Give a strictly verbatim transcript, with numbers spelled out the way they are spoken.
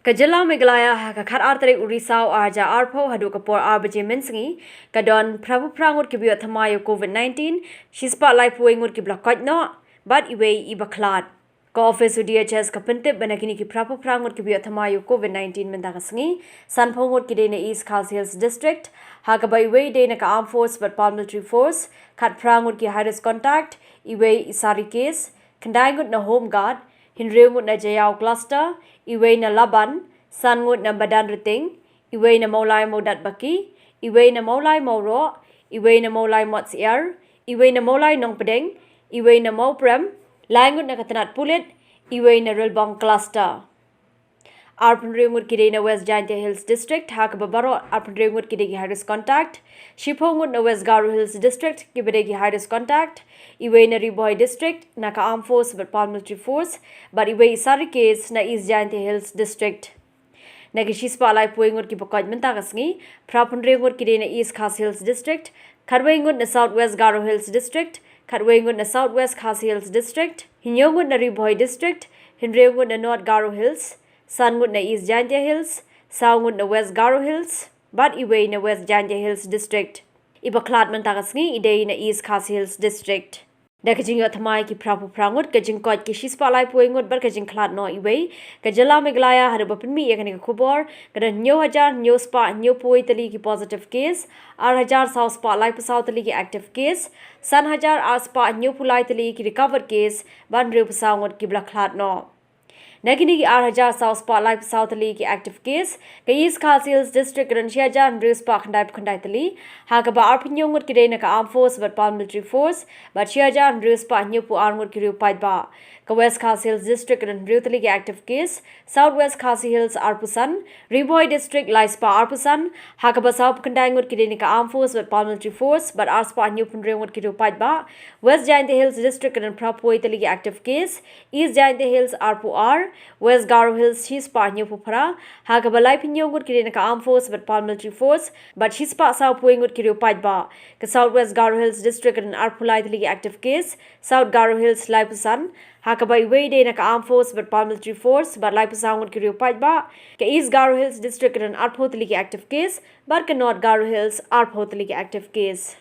Ka jylla Meghalaya ha ka khatar tarik u Risaw arhajar arphew haduh ka por ar baje mynsngi ka don phraphew phra ngut kiba ïoh thymmai ïa u Covid nineteen, shispah laiphew wei ngut kiba la koit noh bad iwei iba khlad. Ka ophis u D H S ka pyntip ba na kine ki phraphew phra ngut kiba ïoh thymmai ïa u Covid nineteen mynta ka sngi, sanphew ngut ki dei na East Khasi Hills District, ha kaba iwei i dei na ka Armed Force bad Paramilitary Force, khatphra ngut ki high risk contact, iwei i sari case, khyndai ngut na Home Guard, hynriew ngut na Jaïaw cluster, iwei na Laban, san ngut na Madanrting, iwei na Mawlai Mawdatbaki, iwei na Mawlai Mawroh, iwei na Mawlai Motsyiar, iwei na Mawlai Nongpdeng, iwei na Mawprem, lai ngut na ka tnat pulit, iwei na Rilbong cluster. Arphew hynriew ngut ki dei na West Jaintia Hills District, ha kaba baroh arphew hynriew ngut ki dei ki high risk contact, shiphew ngut na West Garo Hills District kiba dei ki high risk contact, iwei na Ri Bhoi District na ka Armed Force bad Paramilitary Force, bad iwei i sari case na East Jaintia Hills District. Na ki shispah laiphew wei ngut kiba koit mynta ka sngi, phraphew hynriew ngut ki dei na East Khasi Hills District, khatwei ngut na South West Garo Hills District, khatwei ngut na South West Khasi Hills District, hynñiew ngut na Ri Bhoi District, hynriew ngut na North Garo Hills, san ngut na East Jaintia Hills, saw ngut na West Garo Hills, bad iwei na West Jaintia Hills District. Iba khlad mynta ka sngi i dei na East Khasi Hills District. Da ka jingïoh thymmai ki phraphew phra ngut, ka jingkoit ki shispah laiphew wei ngut bad ka jingkhlad noh iwei, ka jylla Meghalaya haduh ba pynmih ïa kane ka khubor ka don hynñiew hajar hynñiew spah hynñiewphew wei tylli ki positive case, ar hajar saw spah laiphew saw tylli ki active case, san hajar ar spah hynñiewphew lai tylli ki recovered case, bad hynriewphew saw ngut kiba la khlad noh. Na kine ki ar hajar saw spah laiphew saw tylli ki active case, ka East Khasi Hills District ka don shi hajar hynriew spah khyndaiphew khyndai tylli, ha kaba arphew hynñiew ngut ki dei na ka Armed Force bad Paramilitary Force, bad shi hajar hynriew spah hynñiewphew ar ngut ki riew paidbah. Ka West Khasi Hills District ka don hynriew tylli ki active case, South West Khasi Hills arphew san, Ri Bhoi District lai spah arphew san, ha kaba sawphew khyndai ngut ki dei na ka Armed Force bad Paramilitary Force, bad ar spah hynñiewphew hynriew ngut ki riew paidbah. West Jaintia Hills District ka don phraphew wei tylli ki active case, East Jaintia Hills arphew ar, West Garo Hills shispah hynñiewphew phra, ha kaba laiphew hynñiew ngut ki dei na ka Armed Force bad Paramilitary Force, bad shispah sawphew wei ngut ki riew paidbah. Ka South West Garo Hills District ka don arphew lai tylli ki active case, South Garo Hills laiphew san, ha kaba iwei i dei na ka Armed Force bad Paramilitary Force, bad laiphew saw ngut ki riew paidbah. Ka East Garo Hills District ka don arphew tylli ki active case, bad ka North Garo Hills arphew tylli ki active case.